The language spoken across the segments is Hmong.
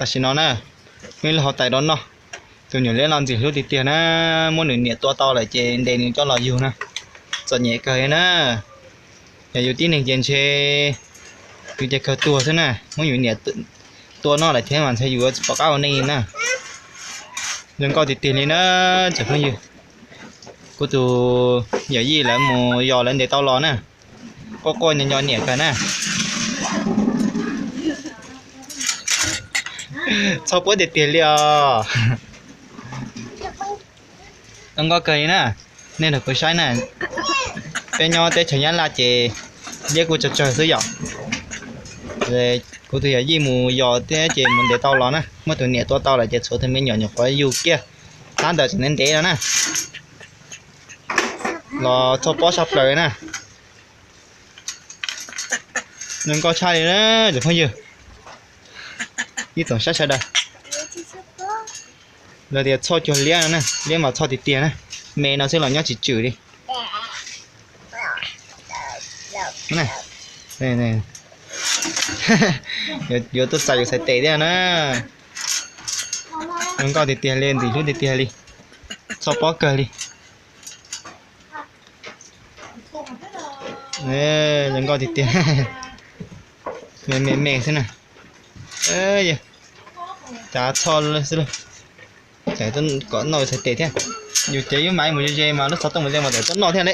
Tam sim no na, muaj ib lub hauv tais rau noj. Tus nyuam liab no ntxim hlub tiag tiag na, muab nws niam tua tau lawm ces ntes nws coj los yug na. Txom nyem kawg li na. Yog yus tib neeg ces ntshe yus ces kawg tuag xwb na, muab yus niam tua noj lawm thiab mas ntshe yus tsis pom qab ua neej li na. Zoo nkauj tiag tiag li na, tsoom phooj ywg. Kuv tus yawm yij lawv mus yos lawv ntes tau los na. Quaj quaj nyo nyo niam kawg na. Txhob puab tiag tiag li os. Zoo nkauj kawg li na. Nej nrog kuv saib na. Peb nyob teb chaws Nyab Laj ces liab kuj tsawg tsawg xwb yom. Kuv tus yawm yij mus yos thiab ces mus ntes tau los na, muab tus niam tua tau lawm ces tshuav tus me nyuam nyuam qhuav yug kiag, tab ntawd tseem ntev ntev no na. Los txhob pob tshaj plaws na. Zoo nkauj tshaj li na, cov phooj ywg. Ib tsoom saib sawv daws, lawv tias txhoj cuag liab no na, liab mas txhoj tiag tiag na. Me no xwb los nyob tsis tswm li. Yuav tuaj txais yus txhais tes thiab na. Zoo nkauj tiag tiag li, ntxim hlub tiag tiag li. Txhob pob kawg li. Zoo nkauj tiag tiag. Me me me xwb na. Cas txhoj xwb lauj. Kom noj txhais tes thiab. Yus cev ib mav mus ze ze mas lub xov tooj mus ze mas tawm tuaj noj thiab ne.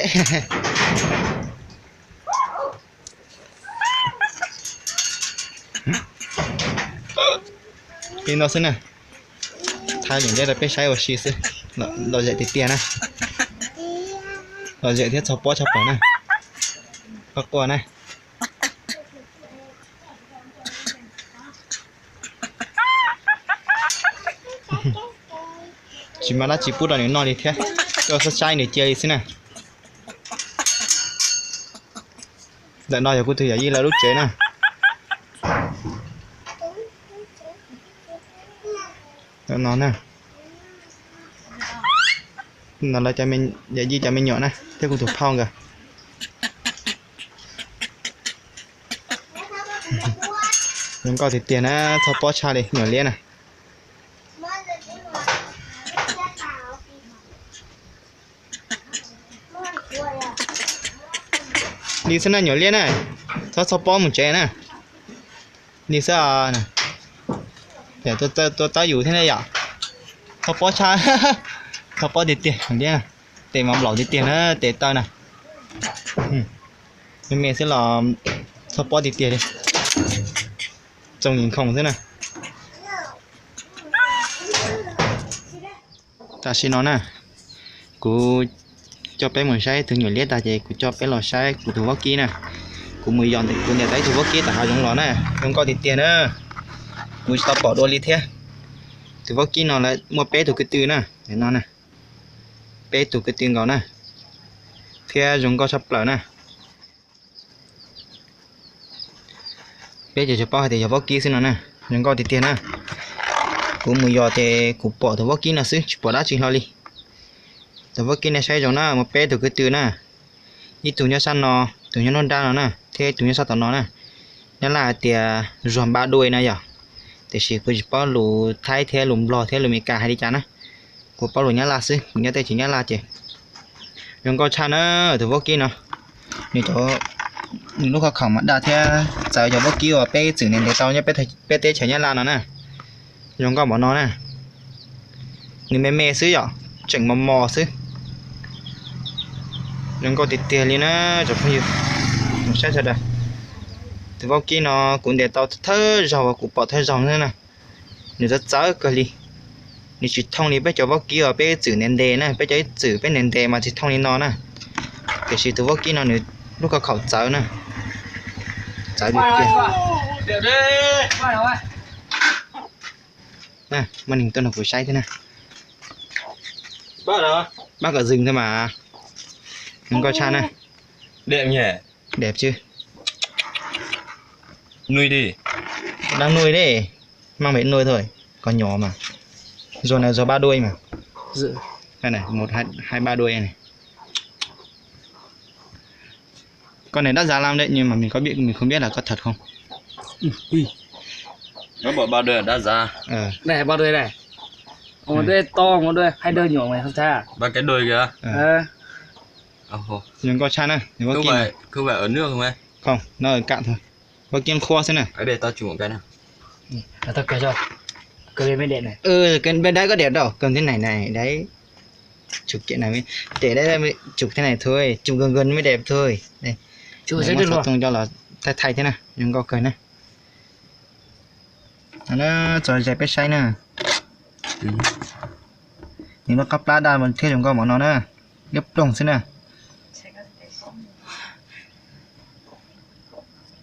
Li no xwb na. Thaij lub ntiab rau peb saib ua si xwb. Lom zem tiag tiag na. Lom zem thiab txhob pob tshaj plaws na. Quaj quaj na. Tsis muaj dab tsi pub rau nws noj li thiab, tuaj xub saib nws cia li xwb na. Ntawm no yog kuv tus yawm yij lawv lub tsev na. Ntawm no na. No lawv cov me, yawm yij cov me nyuam na thiab kuv tus phauj nkawd. Zoo nkauj tiag tiag na, txhob pob tshaj li nyuam liab na. Li xwb na nyuam liab na, txhob txhob pob mus tsev na. Li xwb. Tua txawb yus thiab ne yom. Txhob pob tshaj, txhob pob tiag tiag nyuam liab na. Tes mas nplaum tiag tiag na, tes taw na. Me me xwb los txhob pob tiag tiag li. Txoos yim nkhoos xwb na. Tam sim no na, kuv coj peb mus saib tus nyuam liab tag ces kuv coj peb los saib kuv tus vaub kib na. Kuv mus yos kuv ntes tau ib tug vaub kib tom hav zoov los na, zoo nkauj tiag tiag na. Kuv tsis tau pom dua li thiab. Tus vaub kib no lawv muaj peb tug ko tw na, no na. Peb tug ko tw nkaus na, thiab zoo nkauj tshaj plaws na. Peb ces tsuas paub hais tias yog vaub kib xwb no na, zoo nkauj tiag tiag na. Kuv mus yos ces kuv pom tus vaub kib no xwb tsis pom dab tsi hlo li. Tus vaub kib no saib zoo na, muaj peb tug ko tw na, ib tug nyob sab no, tus nyob nruab nrab no na, thiab ib tug nyob sab tom no na. Nyab laj hais tias zuag npa dua no yom, tiam sis kuv tsis paub lus Thaib thiab lus Nplog thiab lus Meskas hais li cas na. Kuv paub lus Nyab Laj xwb, kuv nyob teb chaws Nyab Laj ces. Zoo nkauj tshaj na, tus vaub kib no. Nws cov, nws lub khov khaum mas daj thiab txawv cov vaub kib uas peb txwm ntes ntes tau nyob peb teb chaws Nyab Laj no na. Zoo nkauj npaum no na. Nws me me xwb yom, tseem mos mos xwb. Zoo nkauj tiag tiag li na, tsoom phooj ywg, saib sawv daws. Tus vaub kib no kuv ntes tau thawj zaug uas kuv pom thawj zaug xwb na. Nws txawv txawv kawg li. Nws tsis thooj li peb cov vaub kib uas peb txwm ntes ntes na, peb cov ib txwm peb ntes ntes mas tsis thooj li no na. Tiam sis tus vaub kib no nws lub khov khaum txawv na. Txawv tiag tiag. Muaj neeg tuaj nrog kuv saib thiab na. Bab kom zws thiab mas. Zoo nkauj tshaj na. Đẹp nhỉ? Đẹp chứ. Nuôi đi. Đang nuôi đấy. Mang về nuôi thôi. Còn nhỏ mà. Giờ này giờ ba đuôi mà. Đây này, một, hai, hai, ba đuôi này. Con này đắt giá lắm đấy, nhưng mà mình có biết, mình không biết là có thật không. Nó bỏ bao đời ở Đa Giá. Ờ. Này, bao đời này. Ồ, đây to, có đây, hai đôi nhổ này không sao. Ba cái đôi kìa. Ờ. Ồ. Nws nkauj tshaj na, nws ua kij này. Không phải ở nước không ấy? Không, nó ở cạn thôi. Ua kij qhuav xwb na. Ở đây tao chụp một cái nào. Tao kơ cho. Kơ bên, bên đẹp này. Ừ, cái bên đấy có đẹp đâu, cầm thế này này, đấy. Chụp kiểu này mới, để đấy, chụp thế này thôi, chụp gần gần mới đẹp thôi. Đây. Chụp xov tooj cho lawv thay thay thiab na, nws nkauj kawg na. Tso zais peb saib na. Nws lub qab plab daj thiab zoo nkauj mov no na. Liab ploog xwb na.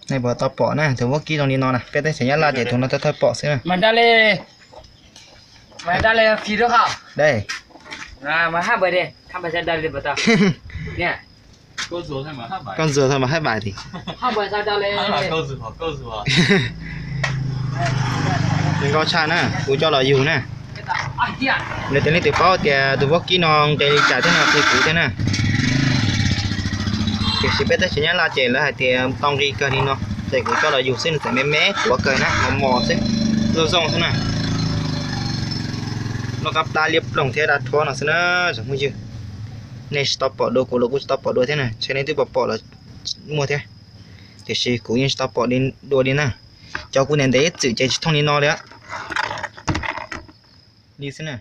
Nej puas tau pom na, tus vaub kib zoo li no na, peb teb chaws Nyab Laj ces tus no thawj thawj pom xwb na. Mày ra đây, mày ra đây phi nước hả? Đây. À, mày hát bài đi, hát bài ra đây đi bà tao. Nè. Con rùa thôi mà hát bài thì. Nws nkauj tshaj na, kuv coj los yug na. Nws tias leej twg paub tias tus vaub kib no nqe li cas thiab no qhia kuv thiab na. Tiam sis peb teb chaws Nyab Laj ces lawv hais tias tau nqi kawg li no, ces kuv coj los yug xwb, nws txawm me me quav kawg na, mos mos xwb, zoo zoo xwb na. Lub qab plab liab ploog thiab daj rhuav no xwb na, tsoom phooj ywg. Nej tsis tau pom dua, kuv los kuj tsis tau pom dua thiab na, ntshe nej twb pom pom los muaj thiab, tiam sis kuv yeej tsis tau pom dua li na. Cov kuv ntev ntev ib txwm ces tsis thooj li no li. Li xwb na.